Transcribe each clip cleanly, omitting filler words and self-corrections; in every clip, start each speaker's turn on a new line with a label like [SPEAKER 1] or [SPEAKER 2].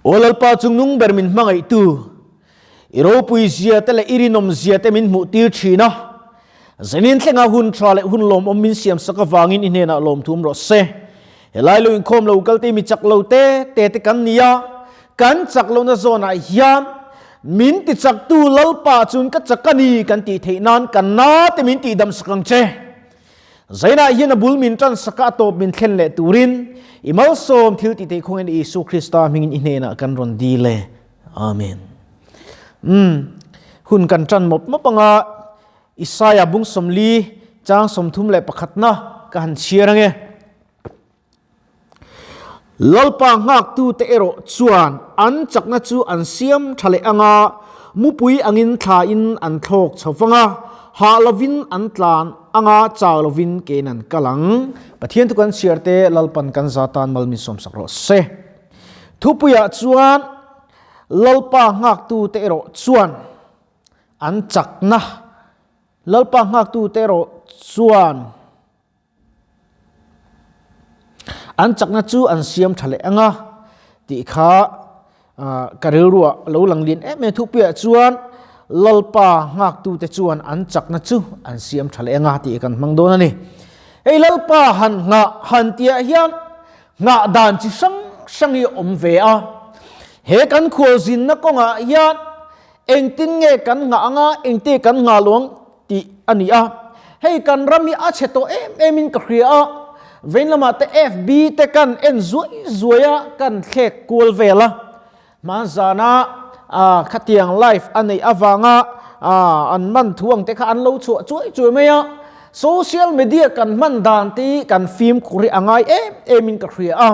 [SPEAKER 1] Aw Lalpa chungnung ber min hmangaihtu, i ropui zia te leh i rinawm zia te min hmuh tir thin a. Zanin thlenga hun tha leh hun lawmawm min siam sak avangin i hnenah lawmthum rawh se. Helai lo inkhawm lo kalte mi chak lo te te te kan ni a, kan chak lohna zawnah hian min ti chaktu Lalpa chuan ka chak a ni kan tih theih nan kan na te min tihdam sak ang che. Zainah hian a bul min tan sak a, a tawp min thlen leh turin i malsawm thil tih theih khawngin Isu Krista hmingin i hnenah kan rawn dil e. Amen. Umm, hun kan tan mawp mawp anga Isaiah bung 40 chang 31na ka han chhiar ange. Lalpa nghaktute erawh chuan an chakna chu an siam tha leh anga, mupui angin thlain an thlawk chho vang a, hah lovin an tlan anga, chau lovin kein an kal ang. Pathian thu kan chhiar te Lalpan kan za tan mal min sawmsak rawh se. Thupuiah chuan Lalpa nghaktute erawh chuan an chakna Lalpa nghaktute erawh chuan An chakna chu an siam tha leh ang a tih kha ka rilruah lo lang lian em em thupuiah chuan Lalpa nghaktute chuan an chakna chu an siam tha leh ang a tih kan hmang dawn a ni. Hei Lalpa han nghah han tihah hian nghah dan chi hrang hrang hi a awm ve a. He kan khualzinna kawngah hian Engtin nge kan nghah anga engte kan nghah lo ang tih a ni a. Hei kan ram hi a chhe tawh em em in ka hria a, vein lamah te FB te kan en zuai zuai a, kan thlek kual vel a. Hmanzana khatiang live a neih avanga an man thu ang te kha an lo chhuah chuai chuai mai a. Social media kan hman dan te hi kan fimkhur hi a ngai em em in ka hria a.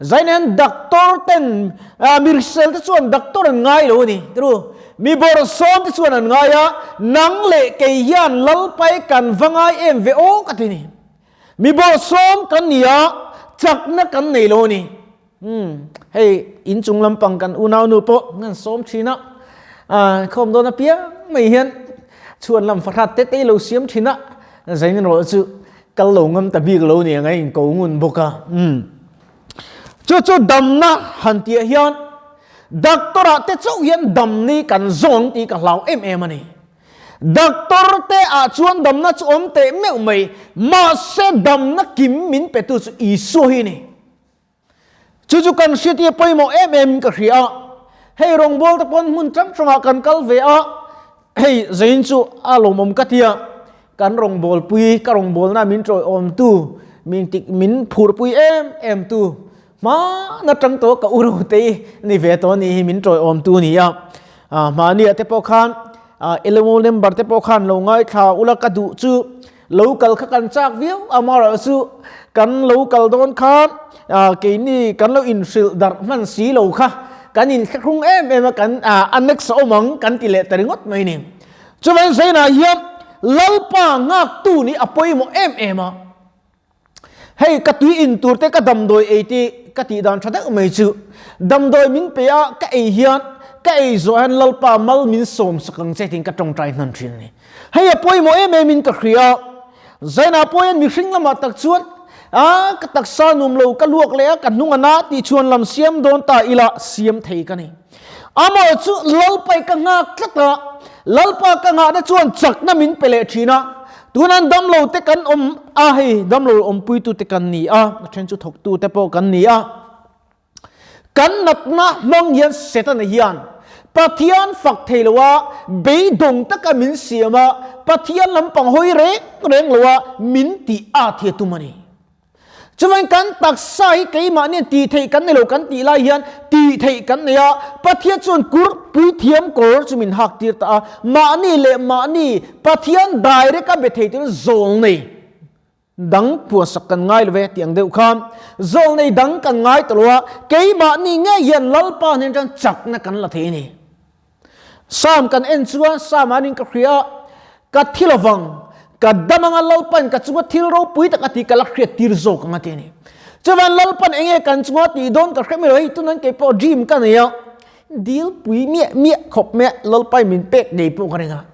[SPEAKER 1] Zainen doctor ten mi hrisel te chuan doctor an ngai lo a ni tiru. Mi bawrhsawm te chuan an ngai a, nang leh kei hian Lalpai kan va ngai em ve aw ka ti ni. Mi bawrhsawm kan ni a, chakna kan nei lo a ni. Umm hei inchung lampang kan unau nu pawh an sawm thin a, khawm dawn apiang mai hian chhuan lam fahrat te te lo siam thin a, Zainen rawh chu kal lo ngam ta bik lo nia ngai in ko ngun bawk a. Umm. Chu chu damna han tih ah hian doctor ah te chauh hian dam ni kan zawn tih ka hlau em em a ni. Doctor te ah chuan damna chu awm teh meuh mai, mahse damna kim min pe tu chu Isua hi a ni. Chu chu kan hriat hi a pawimawh em em in ka hria a, hei rawngbâwl te pawn hmun hrang hrangah kan kal ve a, hei zain chu a lawmawm ka ti a, kan rawngbâwlpui, ka rawngbâwlna min ṭawiawmtu, min tik min phurpui em em tu, hmana ṭang tawh ka uru te hi ni ve tawh a nih hi min ṭawiawmtu a ni a, hmahniah te pawh khan LMO member te pawh khan lo ngaithla ula ka duh chu. Lo kal kha kan chak viau a, amaherawhchu kan lo kal dawn khan keini kan lo inhrilh darh hman si lo kha kan inthlahrung em em a, kan annex a awm ang kan ti leh ta ringawt mai ni. Chuvain Zainah hian Lalpa nghaktu nih a pawimawh em em a, hei ka tui in tur te ka damdawi ei te ka tih dan tha deuh mai chu damdawi min pe a ka ei hian ka ei zawh hian Lalpa mal min sawm sak ang che tiin ka tawngtai hnan thin a ni. Hei a pawimawh em em in ka hria. Zainah pawh hian mihring lamah tak chuan a ka taksa nuam lo ka luak leh a ka hnung a na tih chuan lam siam dawn ta ila siam thei ka ni. Amaw chu Lalpai ka nghak tlat a, Lalpa ka nghahna chuan chakna min pe leh thin a. Tunan damlo te kan awm a, hei damlo awmpuitu te kan ni a, a then chu thawktu te pawh kan ni a. Kan natna hmang hian Setana hian Pathian fak thei lo a, beidawng taka min siam a, Pathian lampang hawi reng reng lo a min tih at hi a tum a ni. Chuvain kan taksa hi keimahnian tih theih kan nei lo kan tih lai hian tih theih kan nei a, Pathian chuan kur puithiam kawr chu min hak tir ta a, mahni leh mahni Pathian direct a be thei turin zawl nei. Dang puansak kan ngai lo ve tih ang deuh khan zawlnei dang kan ngai ta lo a, keimahni ngei hian Lalpa hnen atang chakna kan la thei a ni. Psalm kan en chuan Psalm ah nin ka hria a, ka thi lovang, ka dam anga Lalpan ka chunga thil ropui tak a tih ka la hriat tir zawk ang a ti a ni. Chuvan Lalpan enge kan chunga tih dawn ka hre mai lo, hei tunan kei pawh dream ka nei a, dil pui miah miah khawp mai a, Lalpain min pek nei pawh ka ring a,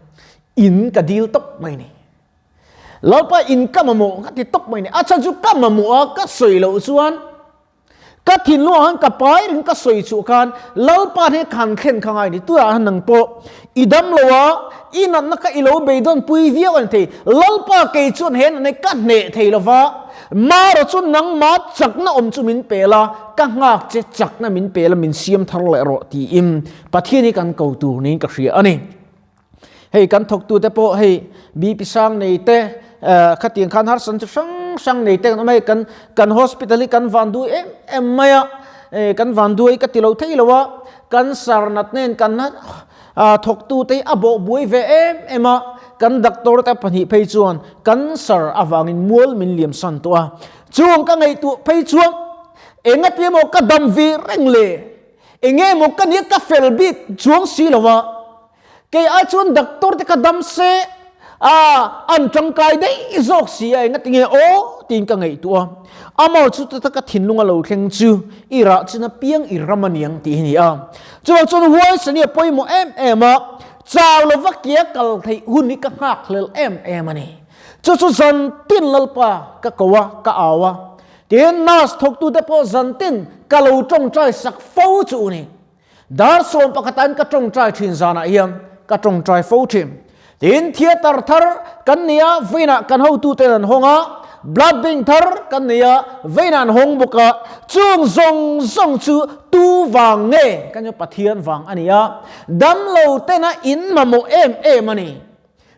[SPEAKER 1] in ka dil tawp mai a ni. Lalpa in ka mamawh ka ti tawp mai ni. A chhan chu ka mamawh a, ka sawi loh chuan Ka thinlung ah khan ka pai reng ka sawi chuh khan Lalpa hnen khan thlen kha ngai ni. Tunah khan nang pawh i dam lo a, i natna kha i lo beidawn pui viau a ni thei. Lalpa kei chuan he natna hi ka hneh thei lo va, marawh chu nangma chakna awm chu min pe la, ka nghak che chakna min pe la min siam thar leh rawh tiin Pathian hi kan ko tur niin ka hria a ni. Hei kan thawktute pawh hei BP sang nei te khatiang khan harsatna chi hrang hrang nei te kan awm a, hei kan kan hospital hi kan van duai em em mai a, kan van duai ka ti lo thei lo a, cancer nat nen kan thawktute hi a bawh buai ve em em a, kan doctor te pahnih phei chuan cancer avangin mual min liam san tawh a, chung ka ngaihtuah phei chuan engati emaw ka dam ve reng le. Enge maw ka nia ka fel bik chuang si lo a, kei ai chuan doctor te kha dam se a an tangkai daih zawk si a enga tinge aw tiin ka ngaihtuah a, amah chu ta ka thinlung a lo thleng chu i rah chin apiang i ram aniang tih hi ni a, chuvang chuan huaisani a pawimawh em em a, chau lova kia kal theih hun hi ka nghakhlel em em a ni. Chu chu zantin Lalpa ka ko a, ka au a, Tin, nurse thawktute pawh zantin ka lo tawngtai sak fo chu u ni. Dar 11 an ka tawngtai thin zanah hian ka tawngtai fo thin. Tin, theatre thar kan nei a, vawiinah kan hotuten an hawng a, blood bank thar kan nei a, vawiinah an hawng bawk a. Chung zawng zawng chu tu vang nge? Kan chu Pathian vang a ni a, damlo tena in mamawh em em a ni.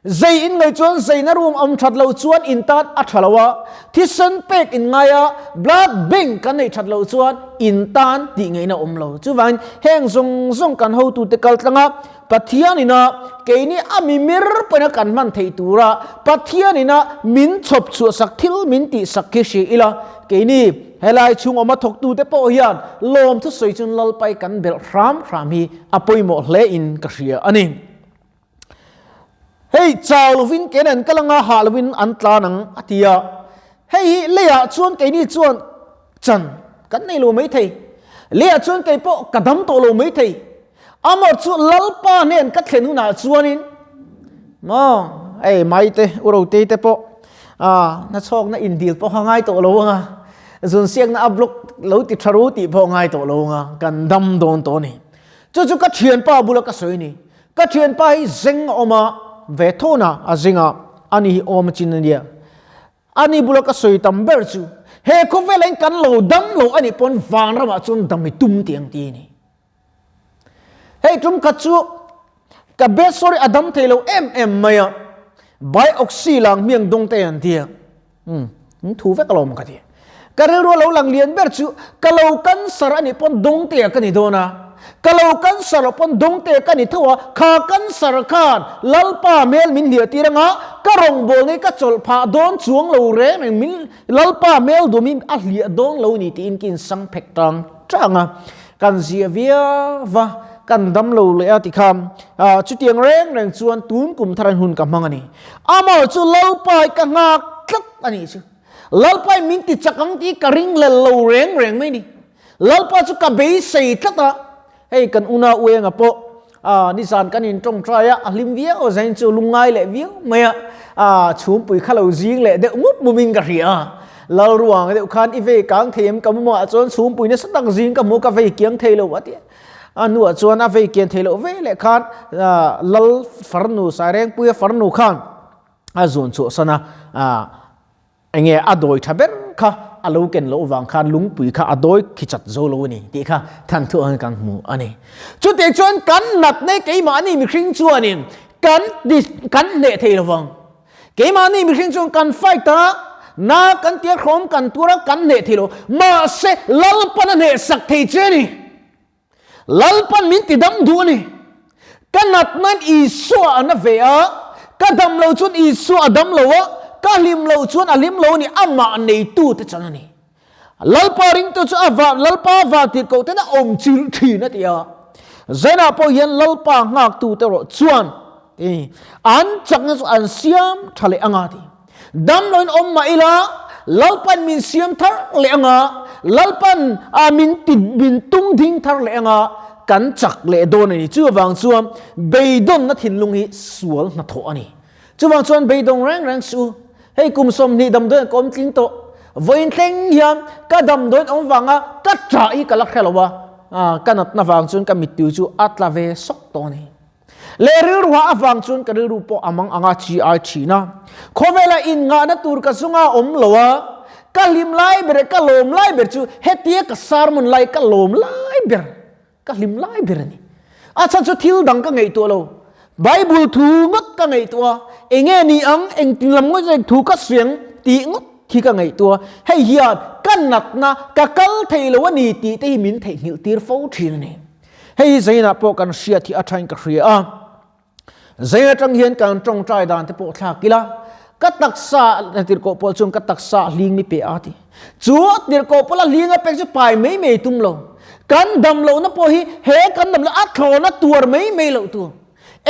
[SPEAKER 1] Zei in ngaih chuan zeina room awm that loh chuan in tan a tha lo a, thisen pek in ngai a, blood bank kan neih that loh chuan in tan tih ngaihna awm lo. Chuvangin heng zawng zawng kan hotute kal tlang a, Pathian ina keini a mimir pawhin a kan hman theih tura Pathian ina min chhawp chhuahsak thil min tihsak khi hria ila, keini helai chhung awma thawktute pawh hian lawmthu sawi chuan Lalpai kan belh hram hram hi a pawimawh hle in ka hria a ni. Hei chau lovin kein an kal anga hah lovin an tlan ang a ti a. Hei hi leiah chuan keini chuan chan kan nei lo mai thei. Leiah chuan kei pawh ka dam tawh lo mai thei. Amor chu Lalpa hnen ka thlen hunah chuanin maw hei mai te u Rotei te pawh a nachhawkna indil pawh kha ngai tawh lo anga zunsiakna a block lo ti tha ru tih pawh ngai tawh lo anga kan dam dawn tawh a ni. Chu chu ka thianpa bula ka sawi a ni. Ka thianpa hi zeng a awm a, ve thawn a, a zeng a, ani hi awm a chin a nia. Ani bula ka sawi tam ber chu, he khawvela in kan lo dam lo anih pawn vanramah chuan dam i tum tih ang ti a ni. Hei tum khat chu ka best story a dam thei lo em em mai a, bai oxy lang hmiang dawng te an ti a. Umm, thu vek alawm ka ti. Ka rilru a lo lang lian ber chu ka lo cancer a nih pawn dawngtea ka ni dawn a, ka lo cancer loh pawn dawngtea ka ni tho a, kha cancer khan Lalpa hmel min hliah tir anga ka rawngbawlna hi ka chawlh phah dawn chuang lo reng reng min Lalpa hmel dum hi a hliah dawn lo ni tiin ka insang phek tang tang a, kan zia viau va, kan dam lo leh a tikhan chutiang reng reng chuan tun kum thar an hun ka hmang a ni. Amah chu Lalpa i ka nghak tlat a nih chu. Lalpa i min ti chak ang tih ka ring lel lo reng reng mai ni. Lalpa chu ka beisei tlat a, hei kan una uenga pawh a nizan kan in tawngtai a, a hlim viau zain chu lungngai leh viau mai a, a chhumpui kha lo zing leh deuh mup mup in ka hria a. Lalruang deuh khan i vei kang thei em ka mumah chuan chhumpui nasa tak zing ka hmu ka vei kiang thei lo a ti a. A hnuah chuan a vei kian thei loh ve leh khan Lal farnu Sairengpuia farnu khan a zuan chhuahsan a, enge a dawi tha ber kha a lo ken loh vang khan lungpui kha a dawi khi chat zo lo a ni tih kha than thu ang kan hmu a ni. Chutih chuan kan natna keimahni mihring chuanin kan kan hneh thei lovang. Keimahni mihring chuan kan fight a, na kan tia hrawm kan tur a, kan hneh thei lo. Mahse Lalpan a hneh sak thei che a ni. Lalpan min ti dam duh a ni. Ka nat nan Isua a na ve a, ka dam lo chuan Isua a dam lo a, ka hlim lo chuan a hlim lo a ni, amah neitu te chan a ni. Lalpa ringtu chu a van, Lalpa van tirh koh ten a awm chilh thin a ti a. Zainah pawh hian Lalpa nghaktu te erawh chuan an chakna chu an siam tha leh anga ti. Damloin awm mah ila Lalpan min siam thar leh anga, Lalpan a min ti min tung ding thar leh anga kan chak leh dawn a ni. Chuvang chuan beidawnna thinlung hi sual hnathawh a ni. Chuvang chuan beidawng reng reng suh u. Hei kum 20 damdawi an ka awm tling tawh. Vawiin thleng hian ka damdawiin awm vanga ka ṭah hi ka la hre lo a, ka natna vang chuan ka mittui chu a tla ve sawk tawh a ni. Leh rilru hah avang chuan ka rilru pawh a mang anga chi ai thin a. Khawvela inngahna tur ka zunga awm lo a, ka hlim lai ber leh ka lawm lai ber chu hetia ka sermon lai ka lawm lai ber, ka hlim lai ber a ni. A chhan chu thil dang ka ngaihtuah lo, Bible thu ngawt ka ngaihtuah a, enge ni ang, engtin lam ngawt zawk thu ka sawi ang tih ngawt hi ka ngaihtuah a. Hei hian ka natna, ka kal thei lo a ni tih te hi min theihnghilh tir fo thin a ni. Hei hi Zainah pawh kan hriat hi a thain ka hria a, Zain atang hian kan tawngtai dan te pawh thlak ila, ka taksa tirhkoh pawl chuan ka taksa hling mi pe a ti. Chu a tirhkoh pawla hling a pek chu pai mai mai tum lo. Kan dam lohna pawh hi he kan dam loh a thlawna tuar mai mai loh tur.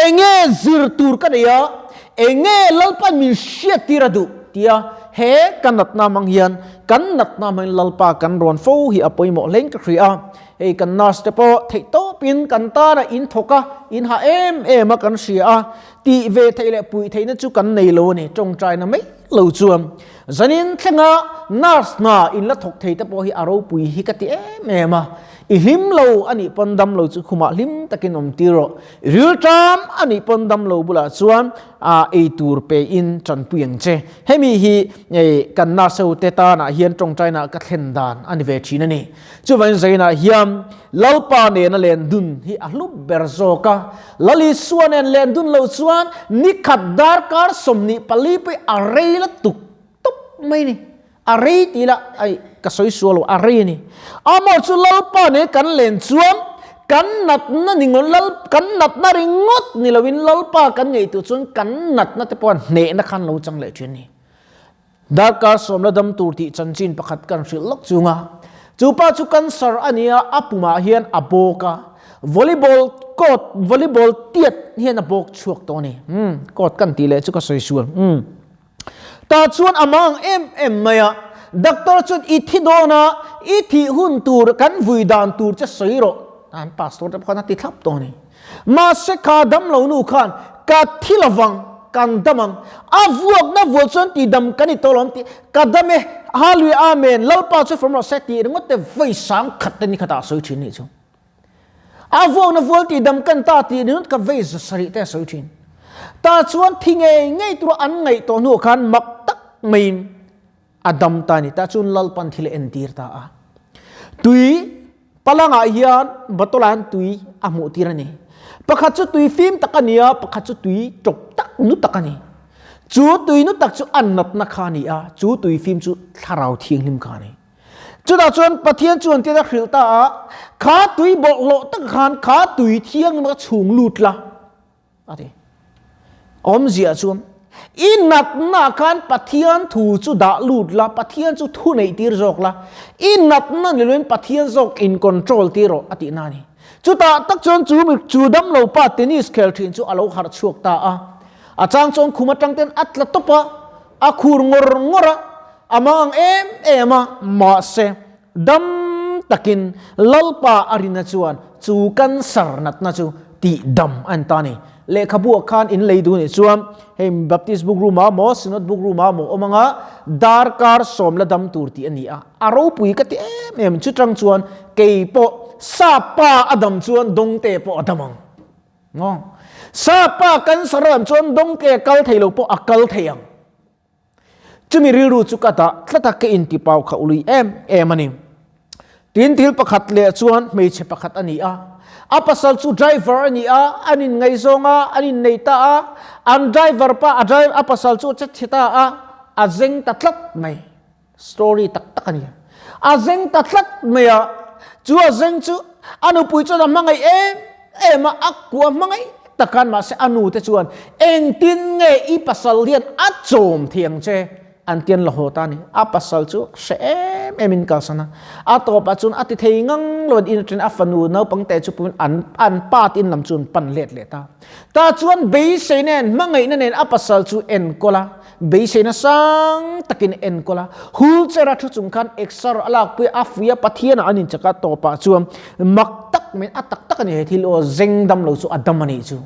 [SPEAKER 1] Enge zir tur ka nei a, enge Lalpan min hriat tir a duh tia he ka natna hmang hian kan natna hmangin Lalpa kan rawn fo hi a pawimawh hlein ka hria a. Hei kan nurse te pawh theih tawpin kan tana in thawk a, in hah em em a kan hria a, tih ve theih leh puih theihna chu kan nei lo a ni, tawngtaina mai lo chuan. Zanin thlenga nurse hna in la thawk thei te pawh hi a ropui hi ka ti em em a, i hlim lo a nih pawn dam lo chu khumah hlim takin awm tir rawh, i rilṭam a nih pawn dam lo bulah chuan ei tur pe in tanpui ang che. Hemi hi kan nurse ho te tanah hian tawngtaina ka thlen dan a ni ve thin a ni. Chuvangin Zainah hian Lalpa nena len dun hi a hlu ber zawk a, Lal Isua nen len dun lo chuan nikhat darkar 24 pawh a rei la tuk tawp mai ni. A rei tih lah ai ka sawi sual lo, a rei a ni. Amaw chu Lalpa nen kan len chuan kan natna ni ngawt Lal kan natna ringawt ni loin Lalpa kan ngaihtuah chuan kan natna te pawh hnehna khan lo chang leh thin a ni. Darkar sawmla dam tur tih chanchin pakhat kan hrilh lawk chung a, chu pa chu cancer a nia, a pumah hian a bawk a, volleyball court, volleyball tiat hian a bawk chhuak tawh a ni. Umm, court kan tih leh chu ka sawi sual. Umm. Tah chuan a mang em em mai a, doctor chuan i thi dawn a, i thih hun tur kan vui dan tur che sawi rawh, an pastor te pawh khan a ti thlap tawh a ni. Mahse kha damlo nu khan ka thi lovang, kan dam ang. A vuakna vual chuan ti dam kan i tawh lo ang tih, ka dam e, Hallelujah Amen, Lalpa chu fawm rawh se tih ringawt te vawi sang khat te ni khatah a sawi thin nih chu. A vuakna vual ti dam kan ta tih ringawt ka vei za sarih te a sawi thin. Tah chuan thi ngei ngei tura an ngaih tawh hnuah khan mak tak maiin a dam ta a ni. Tah chuan Lalpan thil a entir ta a. Tui palangah hian bottle ah hian tui a hmuh tir a ni. Pakhat chu tui fim tak a ni a, pakhat chu tui tawp tak nu tak a ni. Chu tui nu tak chu a natna kha a ni a, chu tui fim chu thlarau thianghlim kha a ni. Chutah chuan Pathian chuan tir a hrilh ta a, kha tui bawlhhlawh tak khan kha tui thianghlim kha chhung lut la. A ti. Awmzia chuan, I natna khan Pathian thu chu dah lut la, Pathian chu thu neih tir zawk la, i natna ni loin Pathian zawk in control tir rawh a tihna a ni. Chutah tak chuan chu mi chu damlo pa tennis khel thin chu a lo harh chhuak ta a. A chang chuan khum atang ten a tla tawp a, a khur ngawr ngawr a, a mang ang em em a, mahse Dam takin Lalpa a rina chuan chu cancer natna chu tih dam a ni ta a ni. Lehkhabu ah khan in lei duh nih chuan hei Baptist book room ah maw Synod book room ah maw awm anga darkar sawm la dam tur tih a ni a, a ropui ka ti em em. Chutang chuan kei pawh Sapa a dam chuan Dawngte pawh a dam ang. Maw? Sapa cancer a dam chuan Dawngte a kal thei lo pawh a kal thei ang. Chumi rilru chu ka dah tlat a, ka intipau kha ului em em a ni. Tin, thil pakhat leh chuan hmeichhe pakhat a ni a, a pasal chu driver a ni a, an inngaihzawng a, an innei ta a, an driver pa a drive a pasal chu a che chhe ta a, a zeng ta tlat mai. Story tak tak a ni. A zeng ta tlat mai a, chu a zeng chu a nupui chuan a hmangaih em em a, a kua hmangaih tak khan mahse a nu te chuan engtin nge i pasal hian a chawm thei ang che an ti an la haw ta a ni. A pasal chu hre em em in kalsan a, a tawpah chuan a ti thei ngang lo in aṭin a fanu naupang te chu pumin an an pa te in lam chu an pan let leh ta. Tah chuan beisei nen hmangaihna nen a pasal chu enkawl a, Beiseina sang takin enkawl a, wheelchair a thu chung khan exer a lakpui a, a fuih a, Pathianah an inchak a, tawpah chuan mak tak mai, a tak tak a ni he thil aw, zeng dam lo chu a dam a nih chu.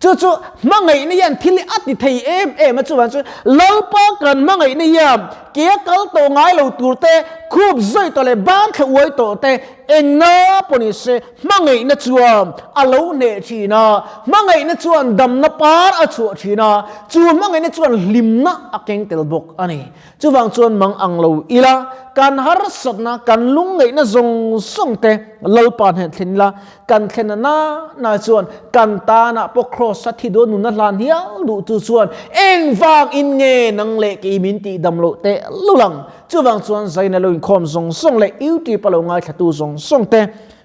[SPEAKER 1] Chu chu hmangaihna hian thil hi a ti thei em em a, chuvang chuan Lalpa kan hmangaihna hian kea kal tawh ngai lo tur te, khup zawi tawh leh ban thla uai tawh te, engna pawh ni se hmangaihna chuan a lo hneh thin a, hmangaihna chuan damna par a chhuah thin a, chu hmangaihna chuan hlimna a keng tel bawk a ni. Chuvang chuan mang ang lo ila, kan harsatna, kan lungngaihna zawng zawng te Lalpa hnen thlen ila, kan thlen a na na chuan kan tanah pawh Kraws a thi dawn nunna hlan hial duh chu chuan engvang in nge nang leh kei min tih dam loh teh lul ang. Chuvang chuan Zaina lo inkhawm zawng zawng leh YouTube a lo ngaithlatu zawng zawng te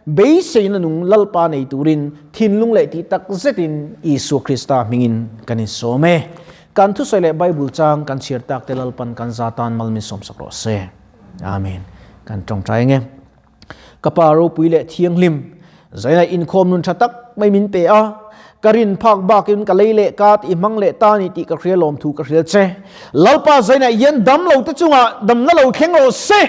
[SPEAKER 1] beiseina nung Lalpa nei turin thinlung leh tih tak zetin Isua Krista hmingin kan insawm e. Kan thusawi leh Bible chang kan chhiar tak te Lalpan kan za tan mal min sawmsak rawh se. Amen. Kan tawngtai ange. Ka pa ropui leh thianghlim, zaina inkhawm nun tha tak mai min pe a, ka rin phak bakin ka lei leh ka tih hmang leh ta ni tih ka hria lawm thu ka hrial che. Lalpa zaina hian dam lo te chungah damna lo thleng rawh se.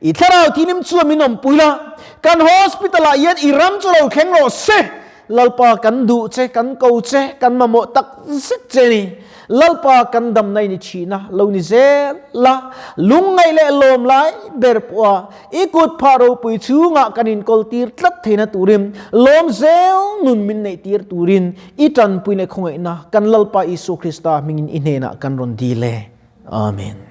[SPEAKER 1] I thlarau thinim chuan min awmpui la, kan hospital ah hian i ram chu lo thleng rawh se. Lalpa kan duh che, kan ko che, kan mamawh tak zet che ni. Lalpa kan damna i ni thihna lo ni zel la, lungngaih leh lawm lai ber pawha i kut phah ropui chhungah kan inkawl tir tlat theihna turin, lawm zel nun min neih tir turin i tanpui leh khawngaihna kan Lalpa Isua Krista hmingin i hnenah kan rawn dil e. Amen.